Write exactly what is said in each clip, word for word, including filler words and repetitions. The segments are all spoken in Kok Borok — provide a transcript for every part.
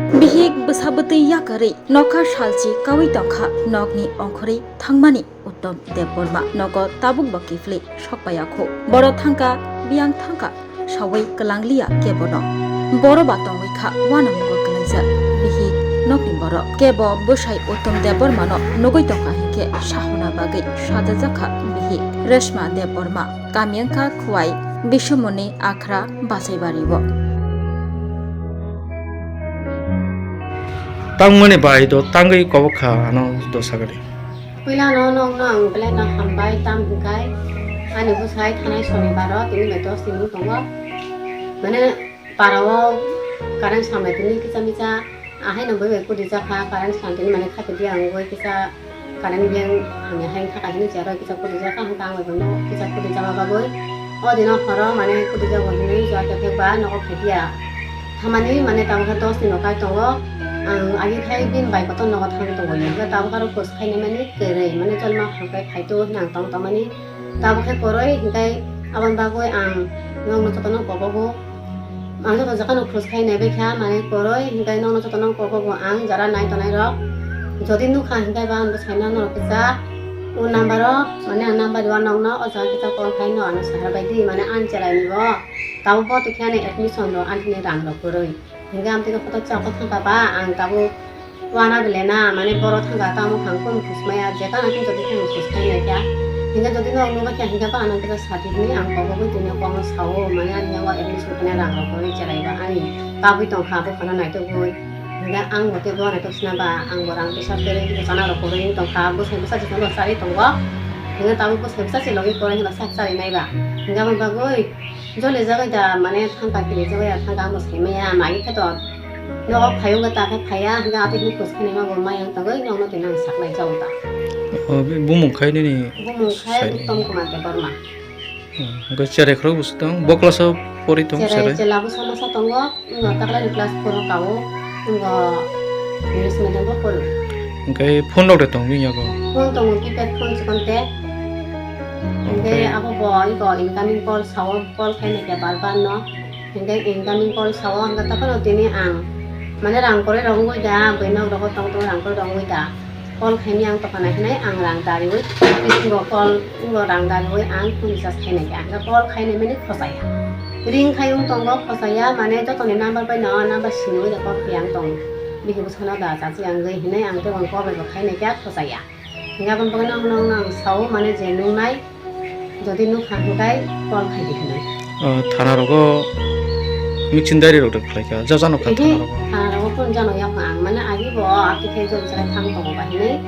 Bihik bwsa bwtwi yakarwi nokha salchi kaui tongkha, nokni ongkhorwi thangmani Uttom Debbarma nogo tabukbo kiphilwi sokpaiya kho. Borok thangkha biyang thangkha saui kwlangliya kebono. Boro ba tongwi kha uanamungo kwlaijak bihik nokni borok. Kebo bwsai Uttom Debbarmano nugwi tongkha hinkhe sahona bagwi sajajakha bihik Reshma Debbarma. Kami wngkha Khowai Biswamoni Akhra Bachaibario. Tangmani bai do tangwi kobok kha ano dosa gari. Puila no nokno ang belai no hambai, tam hinkai ani bwsai thanai sonibaro tini bai dos din wng tongo. Mane parao current sambai tini kisa misa ahaino bwbai kudi jakha, current sam tini mane khati dia wngwi kisa current beng hamya hai thaka hini chero kisa kudi jakha, hwnkha ang bai bono kisa kudi jama bagwi o dino horo mane kudi jago hinwi jua khe ba nogo phaidiya. Thamani mane tamo khe dos dino kai tongo. Ang agi khai bini bai kotor nogo thang tongo. Hwnkhe tabuk aro khus khainai mani kwrwi mane jolma hamkai phaitu hwnwi ang tong tongmani. Tabuk khe kwrwi hwnkhe aboni bagwi ang nokno jotono kobogo. Ang joto jagano khus khainai bai kha mane kwrwi hwnkhe nokno jotono kobogo ang jara nai tonai rok. Jodi nukha hwnkhe ba ang bwsaino norok kisa o number o mane ang number rw nokno o jaga kisa call khaino ano sahar bai di mane ang chelaini bo. Tabuk bo twi khe ani admission rok ani thani rang rok kwrwi. Hingke amtwi khe kotor chakha thangka ba ang tabuk wana bele na, mane boro thangka tamo hang kunu khus maya, je kana khe jodi khe khus khai nai kha. Hingke jodi no nungba khe hingke ba ano kisa sadi hini ang kok bagwi tini kok no sao, mane ani yago admission khe rang rok kwrwi cherai ba ani kabui tongkha, bo phano naitugwi. Hingke ang bo tei bo naituk sina ba, ang bo rang tisa kwrwi chana rok kwrwi tongkha, bwsai bwsa je tongo, chari tongo. Hingke tabuk bwsai bwsa se logi kwrwi hino sak chari nai ba. Hingke aboni bagwi Jole jagoi da, mane thangka kiri jagoi ya, thangka amo sai maya, magi khe to nogo phai wngkha ta khe phaiya, hingkhe atwi hini khus khainai ma bo maya wng tongoi, nokno tini ang saklai jago ta. O, bumung khai nini Bumung khai saini. Uttom Kumar Debbarma. Hmm, hingkhe cherai khorok bo se tong, bo class o pori tong Cherai cherai? Chela bo sama sa tongo, wngkha taklai ni class four o kao, wngkha English medium bo pori. Hingkhe phone rok de tong bini yago? Phone tongo, keypad phone chikon te. Hingkhe Hingkhe abo bo iko incoming call sao, call khainai khe bar bar no. Hingkhe incoming call sao, hingkhe tokhono tini ang mane rang kwrwi rok wngwi da, bwino rok tong tong rang kwrwi rok wngwi da. Call khaini ang tokona hinai ang rang dariwi, bisingo call, wngo rang dariwi ang phone recharge khainai khe, hingkhe call khainai mani khosaya. Ring khai wng tongo khosaya, mane jotoni number bai no number siniwi da call khai ang tong. Bini bwsano da chachi ang gwi hinai ang tei ang call bai bo khainai khe khosaya. Hingke aboni bagwi no, no, no, ang sao, mane je nungnai, jodi nukha hwnkhe call khai di hinwi. O, thana rogo michin diary rok de khlai kha, ja jano kha Ehe, thana rogo? Thana rogo phone jano yakho ang, mane agi bo ati khe jodi chwrai thang tongo ba hinwi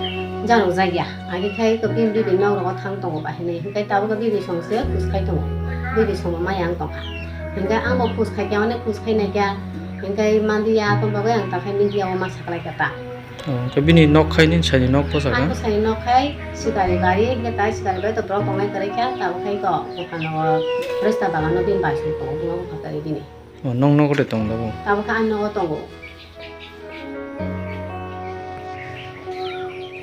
jano jagya. Agi khai ko bini bibi nok rogo thang tongo ba hinwi, hwnkhe tabuk bibi song se khus khai tongo, bibi song bo maya ang tongkha. Hingke ang bo khus khai khe, mane khus khai nai khe, hingke manliya, aboni bagwi ang ta khai media o ma saklai kha ta. Oh, hwnkhe bini nok khai nini saini nok bwsajak? Ang bwsani nok khai sikari bari, hwnkhe tai sikari bari to borok tongnai kwrwi kha, tabuk khai to buphang nogo resta bagano bini bai song tongo, bini bupha kwrwi bini. Oh, nong nogo de tong tabuk? Tabuk khe ani nogo tongo.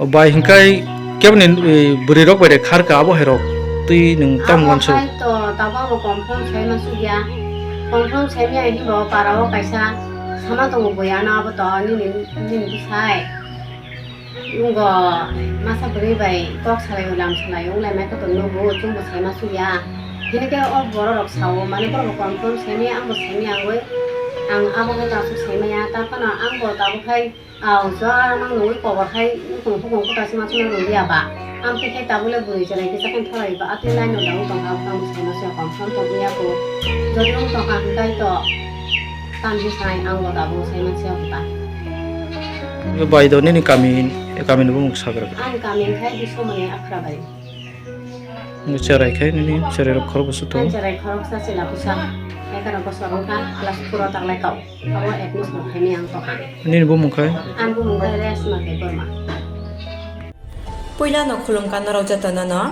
Oh, bai hwnkhe keboni, eh, bwrwi rok bai de kharka abo hai rok twi nwng tamo Abo wansu? Khai to tabuk abo confirm sai ma sukya. Confirm sai maya hinwi bo para o kaisa sama tongo buya no abo to nini, nini bwsai. Wngbo masa bwrwi bai kok salai o lam salai o wng lai mai khe to nugo chwngbo sai ma sukya. Hini khe o borok rok sao, mane borok bo confirm sai maya, ang bo sai maya wngwi ang abo khe to aswk sai maya. Ta phano ang bo tabuk khai, ah, jora mang nungwi kobor khai nukhung hukhung kota se ma chwngno rwngya ba. Ang tei khe tabuk le bwrwi chwrai kisa khe thorai ba, atwi line no dang tong kha, ang bo sai ma sukya confirm tong ya kho. Jodi wng tong kha hwnkhe to tam hi sai ang bo tabuk sai ma sukya kho ta. Yo bai do nini kami, kami ni bumung sagra. Ani kami khai Biswamoni Akhra bai. Cherai khai nini cherai rok khorok bwswk tongo? Ani cherai khorok sa chwla bwsa. Ekheno bosor wngkha class four o taklai kau. Abo admission khaini ang tokha. Nini bumung khai? Ani bumung khai Reshma Debbarma. Puila no khulumkha norok jotono no.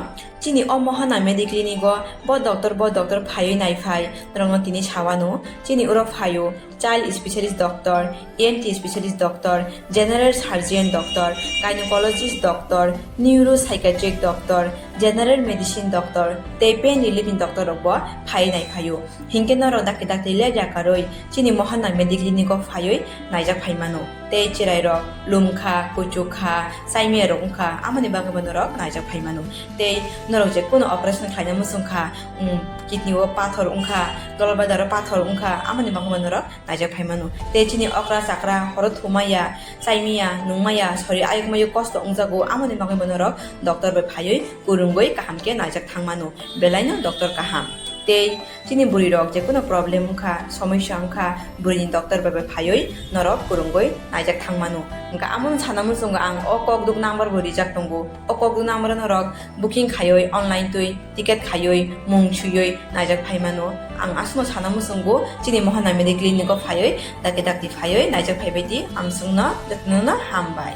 Chini o Mohana Mediclinic o bo doctor, bo doctor phaiwi naiphai. Norokno tini sawano. Chini oro phaio. child specialist doctor, E N T specialist doctor, general surgeon doctor, gynecologist doctor, neuropsychiatric doctor, general medicine doctor, tei pain relief ni doctor rok bo phai nai phaio. Hinkhe norok dakti dakti ler ya karwi chini Mohana Mediclinic o phaiwi naijak phai mano. Tei cherai rok lumkha, kuchukha, saimia rok wngkha, amoni bagwi bo norok naijak phai mano. Tei norok je kuno operation khlaina muchung kha, um, kidney o pathor wngkha, gallbladder o pathor wngkha, amoni bagwi bo norok naijak phai mano. Tei chini okra chakra horo thumaya, saimaya, nungmaya, sori ayuk mayuk kosto wngjago, amoni bagwi bo norok doctor bai phaiwi kwrwngwi kaham khe naijak thang mano. Belaino doctor kaham. Tei chini bwrwi rok je kuno problem wngkha, somosya wngkha, bwrwini doctor bai bai phaiwi norok kwrwngwi naijak thang mano. Hwnkha amoni sana muchungo ang o kokduk number bo rijak tongo. O kokduk number o norok booking khaiwi online twi ticket khaiwi mung swiwi naijak phai mano. Ang aswkno sana muchungo chini Mohana Mediclinic o phaiwi dakti dakti phaiwi naijak phaibai di, amswkno jotono hambai.